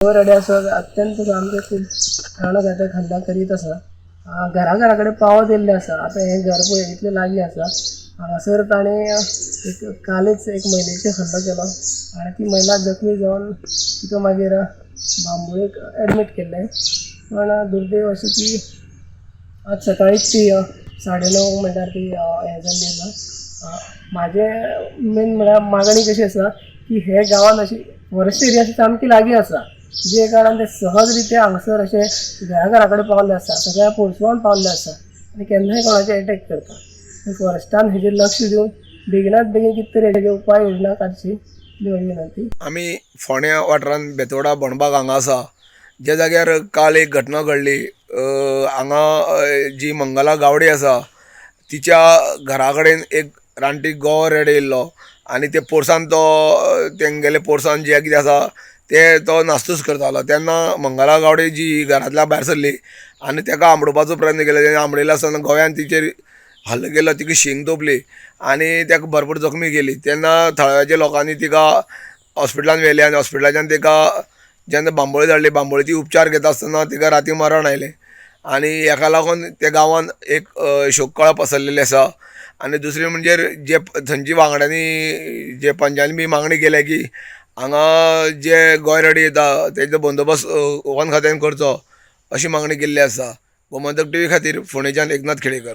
रेडे आसा अत्यंत सामकें खूब प्राणघातक हल्ला करीत आसा. घरा घरा कडेन पावत येयल्लें आसा. आतां हें घर पळय इतलें लागीं आसा. हांगासर ताणें एक कालच एक महिलेचेर हल्लो केलो आनी ती महिला जखमी जावन तिका मागीर बांबोळीक एडमीट केल्लें, पण दुर्दैव अशें की आज सकाळीच ती 9:30 म्हणल्यार ती हें जाल्ली आसा. म्हाजें मेन म्हळ्यार मागणी कशी आसा की हे गांवांत अशी फॉरेस्ट एरिया सामकी लागीं आसा, जे कारणान ते सहज रित्या हांगासर अशे घरा घरा कडेन पावल्ले आसा, सगळ्या पोरसुवान पावल्ले आसा आनी केन्नाय कोणाचेर एटॅक करता. फॉरेस्टान हेजेर लक्ष दिवन बेगिनात बेगीन कितें तरी हेजेर उपाय योजना काडची ही म्हजी विनंती. आमी फोंड्या वाठारांत बेतोडा बोणबाग हांगा आसा, ज्या जाग्यार काल एक घटना घडली. हांगा जी मंगला गावडे आसा तिच्या घरा कडेन एक रानटी गो रेडे येयल्लो आनी ते पोरसान तो तेंगेले पोरसान जें कितें आसा ते तो नासतूच करतालो. तेन्ना मंगला गावडे जी घरांतल्या भायर सरली आनी तेका आमडोवपाचो प्रयत्न केलो. तेणें आमडयलो आसतना गोव्यान तिचेर हल्लो केलो, तिका शींग तोपली आनी तेका भरपूर जखमी केली. तेन्ना थळाव्या लोकांनी तिका हॉस्पिटलान व्हेली आनी हॉस्पिटलाच्यान तिका जेन्ना बांबोळे धाडली, बांबोळे ती उपचार घेता आसतना तिका राती मरण आयलें. आनी हेका लागून त्या गांवान एक शोककळा पसरलेली आसा. आनी दुसरें म्हणजे जे थंयची वांगड्यांनी जे पंचांनी बी मागणी केल्या की हांगा जे गोंय रेडे येता तेजो बंदोबस्त वन खात्यान करचो अशी मागणी केल्ली आसा. गोमंतक टीव्ही खातीर फोंडेच्यान एकनाथ खेडेकर.